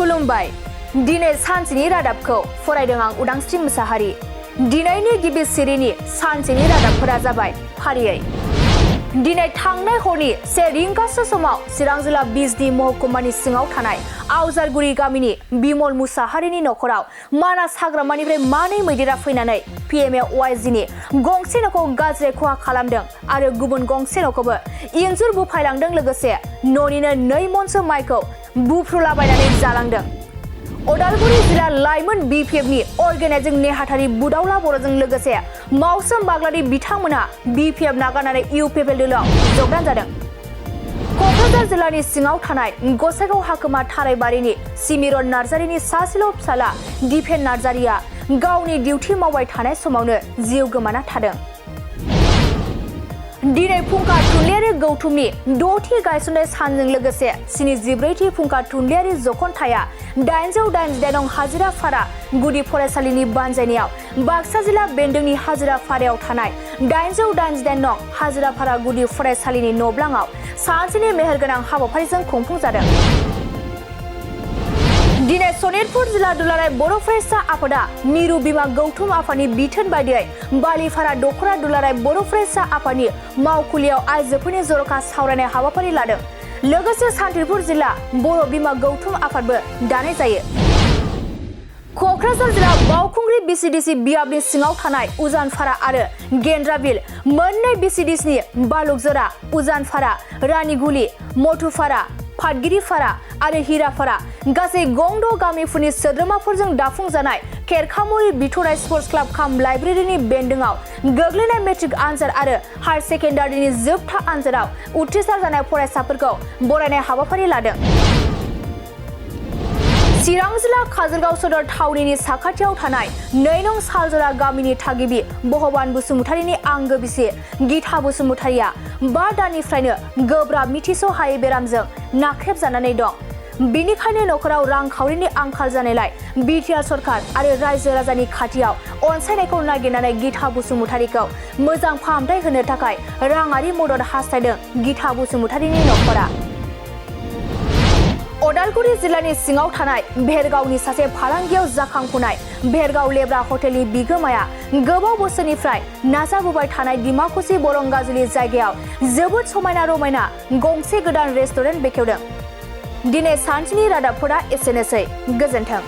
खुलुमबाय दिनै सानसेनि रादाबखौ फरायदों आं उदांस्रि मुसाहारि। दिनैनि गिबि सिरिनि सानसेनि रादाबफोरा जाबाय फारियै। दिनै थांनाय हरनि 1 रिंगासो समाव चिरां जिल्ला बिजनी महकुमानि सिङाव थानाय आवजारगुरि गामिनि बिमल मुसाहारिनि नखराव मानास हाग्रामानिफ्राय मानै मैदेरा फैनानै PMAYGनि गंसे न'खौ गाज्रि खहा खालामदों आरो गुबुन गंसे न'खौबो इन्जुर बुफायलांदों, लोगोसे न'निनो 2 मनसो माइखौ बुफ्रुलाबायनानै जालांदों। उदालगुरि जिल्ला लाइमोन BPFनि अर्गेनाइजिं नेहाथारि बुदावला बर'जों लोगोसे मावसोम बाग्लारि बिथांमोनहा BPF नागारनानै UPPL दोलोआव जगदान जादों। क'क्राझार जिल्लानि सिङाव थानाय गसाइगाव हाखोमा थाराइबारिनि सिमिरन नार्जारिनि सासेल' फिसाला दिपेन नार्जारिया गावनि डिउटि मावबाय थानाय समावनो जिउ गोमाना थादों। दिनै फुंखा थुनलाइयारि गौथुमनि 6थि गायसननाय सानजों लोगोसे 74थि फुंखा थुनलाइयारि जखनथाया 888 नं हाजिराफारा गुदि फरायसालिनि बानजायनायाव बाक्सा जिल्ला बेन्दोंनि हाजिराफारायाव थानाय 888 नं हाजिराफारा गुदि फरायसालिनि न'ब्लाङाव सानसेनि मेहेरगोनां हाबाफारिजों खुंफुंजादों। दिनै सनितपुर जिल्ला दुलाराय बर' फरायसा आफादा मिरु बिमा गौथुम आफादनि बिथोन बायदियै बालिफारा दख'रा दुलाराय बर' फरायसा आफादनि मावखुलियाव आइजोफोरनि जर'खा सावरायनाय हाबाफारि लादों। लोगोसे सान्तिपुर जिल्ला बर' बिमा गौथुम आफादबो दानाय जायो। क'क्राझार जिल्ला बावखुंग्रि BCDC बियाबनि सिङाव थानाय उजानफारा आरो गेन्द्राबिल मोननै BCDCनि बालुकजरा, उजानफारा, रानिगुलि, मथुफारा, फातगिरिफारा आरो हिराफारा गासै गं 6 गामिफोरनि सोद्रोमाफोरजों दाफुंजानाय खेरखामुरि बिथराइ स्पर्ट्स क्लाब काम लाइब्रेरिनि बेन्दोङाव गोग्लैनाय मेट्रिक आनजाद आरो हायार सेकेन्डारिनि जोबथा आनजादाव उथ्रिसार जानाय फरायसाफोरखौ बरायनाय हाबाफारि लादों। चिरां जिल्ला काजलगाव सदर थावनिनि साखाथियाव थानाय 2 नं सालजरा गामिनि थागिबि भगबान बसुमतारिनि आंगो बिसि गीता बसुमतारिया 5 दाननिफ्रायनो गोब्राब मिथिस'हायै बेरामजों नाख्रेबजानानै दं। बेनिखायनो नखराव रांखावरिनि आंखाल जानायलाय BTR सरकार आरो रायजो राजानि खाथियाव अनसायनायखौ नागिरनानै गीता बसुमतारिखौ मोजां फाहामथाय होनो थाखाय राङारि मदद हास्थायदों गीता बसुमतारिनि नखरा। उदालगुरि जिल्लानि सिङाव थानाय भेरगावनि सासे फालांगियाव जाखांफुनाय भेरगाव लेब्रा हटेलनि बिगोमाया गोबाव बोसोरनिफ्राय नाजाबोबाय थानाय डिमाकुसि बरंगाजुलि जायगायाव जोबोद समायना रमायना गंसे गोदान रेस्टुरेन्ट बेखेवदों। दिनै सानसेनि रादाबफोरा एसेनोसै। गोजोन्थों।